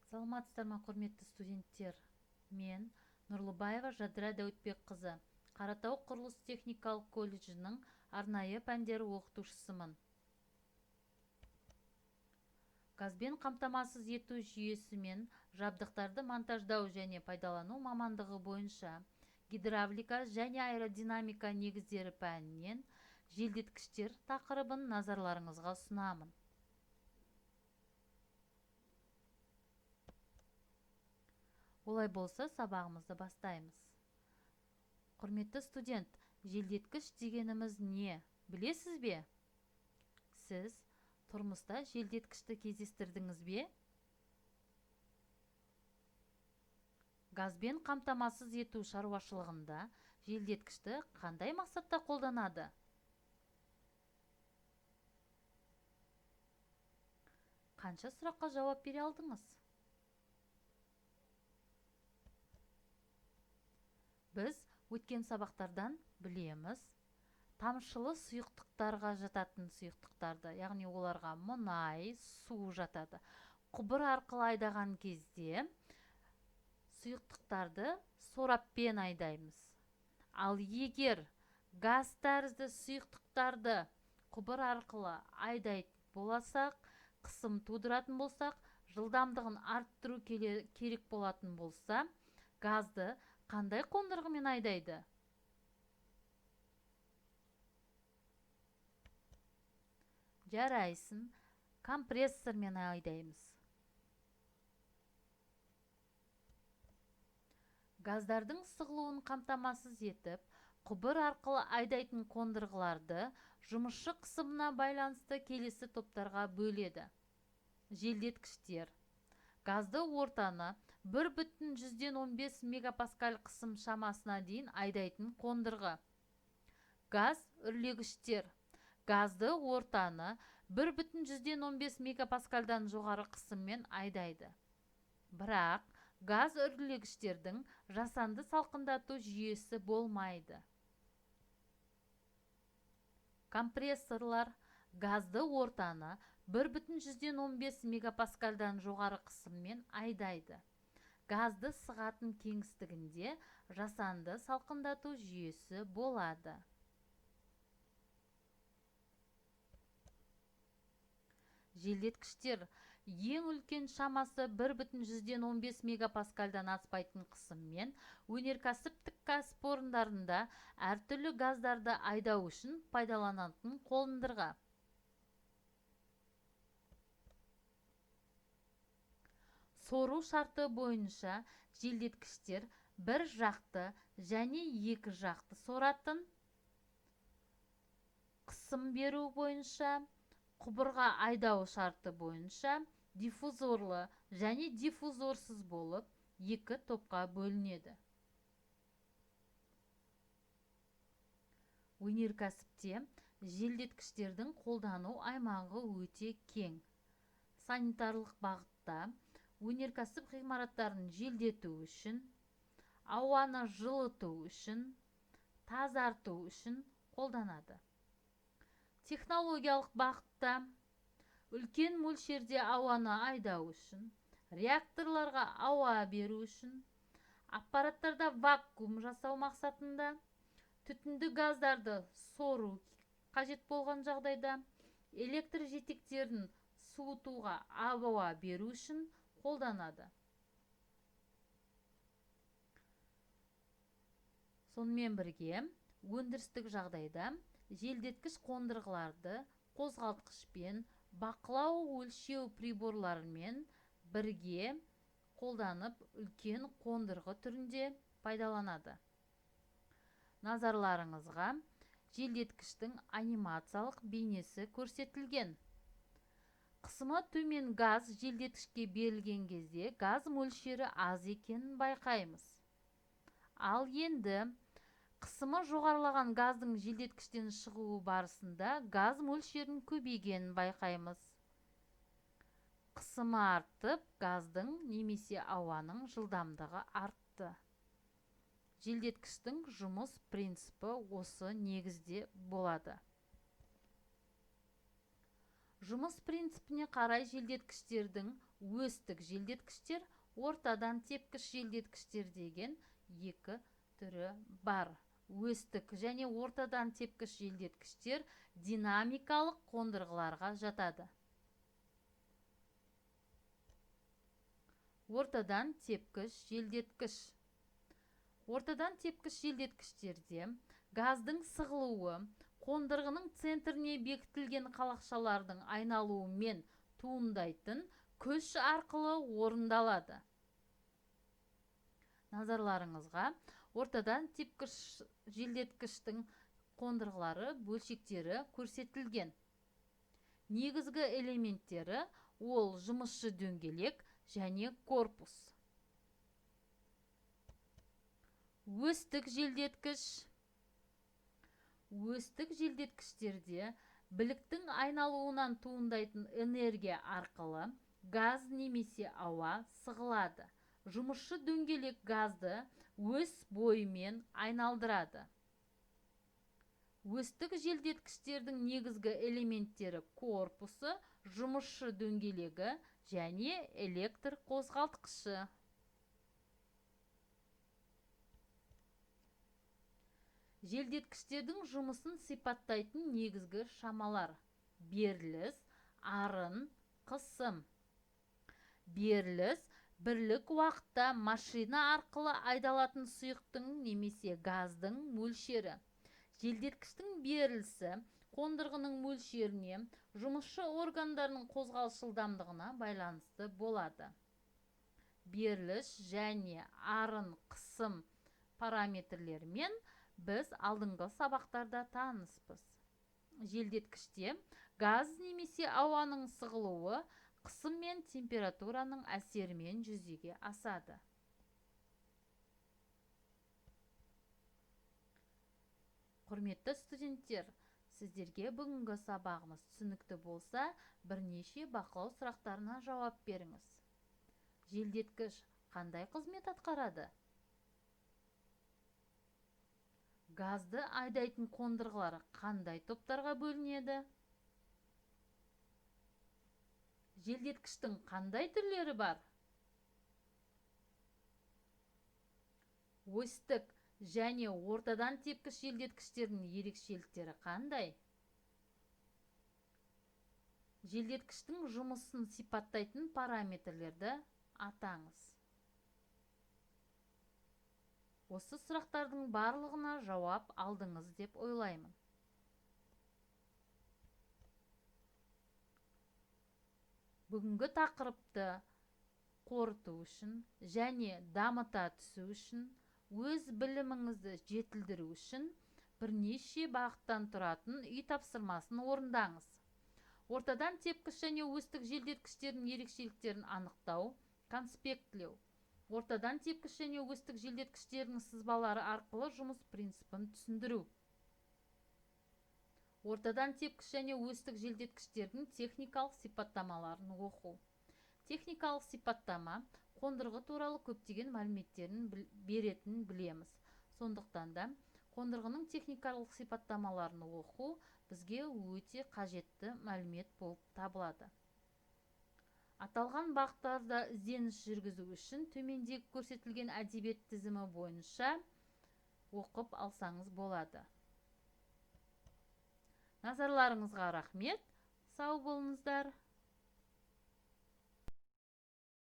Саламатсыздар ма, құрметті студенттер? Мен Нұрлыбаева Жадыра Дәуітбекқызы, Қаратау құрылыс техникалық колледжінің арнайы пәндері оқытушысымын. Газбен қамтамасыз ету жүйесі мен жабдықтарды монтаждау және пайдалану мамандығы бойынша гидравлика және аэродинамика негіздері пәнінен желдеткіштер тақырыбын назарларыңызға ұсынамын. Олай болса, сабағымызды бастаймыз. Құрметті студент, желдеткіш дегеніміз не? Білесіз бе? Сіз тұрмыста желдеткішті кездестірдіңіз бе? Газбен қамтамасыз ету шаруашылығында желдеткішті қандай мақсатта қолданады? Қанша сұраққа жауап бере алдыңыз? Біз өткен сабақтардан білеміз, тамшылы сұйықтықтарға жататын сұйықтықтарды, яғни оларға мұнай, су жатады. Құбыр арқылы айдаған кезде сұйықтықтарды сораппен айдаймыз. Ал егер газ тәрізді сұйықтықтарды құбыр арқылы айдайтын болсақ, қысым тудыратын болсақ, жылдамдығын арттыру керек болатын болса, газды қандай қондырғымен айдайды? Жарайсың, компрессормен айдаймыз. Газдардың сығылуын қамтамасыз етіп, құбыр арқылы айдайтын қондырғыларды жұмысшы қысымына байланысты келесі топтарға бөледі. Желдеткіштер. Газды ортаны 1,15 мегапаскаль қысым шамасына дейін айдайтын қондырғы. Газ үрлегіштер. Газды ортаны 1,15 мегапаскальдан жоғары қысыммен айдайды. Бірақ газ үрлегіштердің жасанды салқындату жүйесі болмайды. Компрессорлар газды ортаны 1,15 мегапаскальдан жоғары қысыммен айдайды. Газды сығатын кеңістігінде жасанды салқындату жүйесі болады. Желдеткіштер ең үлкен шамасы 1,15 мегапаскальдан аспайтын қысыммен өнеркәсіптік кәсіпорындарында әртүрлі газдарды айдау үшін пайдаланатын қондырғы. Сору шарты бойынша желдеткіштер бір жақты және екі жақты соратын, қысым беру бойынша, құбырға айдау шарты бойынша диффузорлы және диффузорсыз болып екі топқа бөлінеді. Өнеркәсіпте желдеткіштердің қолдану аймағы өте кең. Санитарлық бағытта өнеркәсіп ғимараттарын желдету үшін, ауаны жылыту үшін, тазарту үшін қолданады. Технологиялық бағытта үлкен мөлшерде ауаны айдау үшін, реакторларға ауа беру үшін, аппараттарда вакуум жасау мақсатында, түтінді газдарды сору қажет болған жағдайда, электр жетектерін суытуға ауа беру үшін қолданады. Сонымен бірге өндірістік жағдайда желдеткіш қондырғыларды қозғалтқышпен, бақылау өлшеу приборларымен бірге қолданып, үлкен қондырғы түрінде пайдаланады. Назарларыңызға желдеткіштің анимациялық бейнесі көрсетілген. Қысымы төмен газ желдеткішке берілген кезде газ мөлшері аз екенін байқаймыз. Ал енді қысымы жоғарылаған газдың желдеткіштен шығуы барысында газ мөлшерінің көбейгенін байқаймыз. Қысымы артып, газдың немесе ауаның жылдамдығы артты. Желдеткіштің жұмыс принципі осы негізде болады. Жұмыс принципіне қарай желдеткіштердің өстік желдеткіштер, ортадан тепкіш желдеткіштер деген екі түрі бар. Өстік және ортадан тепкіш желдеткіштер динамикалық қондырғыларға жатады. Ортадан тепкіш желдеткіш. Ортадан тепкіш желдеткіштерде газдың сығылуы қондырғының центріне бекітілген қалақшалардың айналуымен туындайтын күш арқылы орындалады. Назарларыңызға ортадан тепкіш желдеткіштің қондырғылары бөлшектері көрсетілген. Негізгі элементтері ол жұмысшы дөңгелек және корпус. Өстік желдеткіш. Өстік желдеткіштерде біліктің айналуынан туындайтын энергия арқылы газ немесе ауа сығылады. Жұмысшы дөңгелек газды өз бойымен айналдырады. Өстік желдеткіштердің негізгі элементтері корпусы, жұмысшы дөңгелегі және электр қозғалтқышы. Желдеткіштердің жұмысын сипаттайтын негізгі шамалар: беріліс, арын, қысым. Беріліс бірлік уақытта машина арқылы айдалатын сұйықтың немесе газдың мөлшері. Желдеткіштің берілісі қондырғының мөлшеріне, жұмысшы органдарының қозғалыс жылдамдығына байланысты болады. Беріліс және арын қысым параметрлерімен біз алдыңғы сабақтарда таныспыз. Желдеткіште газ немесе ауаның сығылуы қысым мен температураның әсерімен жүзеге асады. Құрметті студенттер, сіздерге бүгінгі сабағымыз түсінікті болса, бірнеше бақылау сұрақтарына жауап беріңіз. Желдеткіш қандай қызмет атқарады? Газды айдайтын қондырғылар қандай топтарға бөлінеді? Желдеткіштің қандай түрлері бар? Өстік және ортадан тепкіш желдеткіштердің ерекшеліктері қандай? Желдеткіштің жұмысын сипаттайтын параметрлерді атаңыз. Осы сұрақтардың барлығына жауап алдыңыз деп ойлаймын. Бүгінгі тақырыпты қорыту үшін және дамыта түсу үшін, өз біліміңізді жетілдіру үшін бірнеше бағыттан тұратын үй тапсырмасын орындаңыз. Ортадан тепкіш және өстік желдеткіштердің ерекшеліктерін анықтау, конспектлеу. Ортадан тепкіш және өстік желдеткіштердің сызбалары арқылы жұмыс принципін түсіндіру. Ортадан тепкіш және өстік желдеткіштердің техникалық сипаттамаларын оқу. Техникалық сипаттама қондырғы туралы көптеген мәліметтерін беретінін білеміз. Сондықтан да қондырғының техникалық сипаттамаларын оқу бізге өте қажетті мәлімет болып табылады. Аталған бағыттарда ізденіс жүргізу үшін төмендегі көрсетілген әдебиет тізімі бойынша оқып алсаңыз болады. Назарларыңызға рахмет. Сау болыңыздар.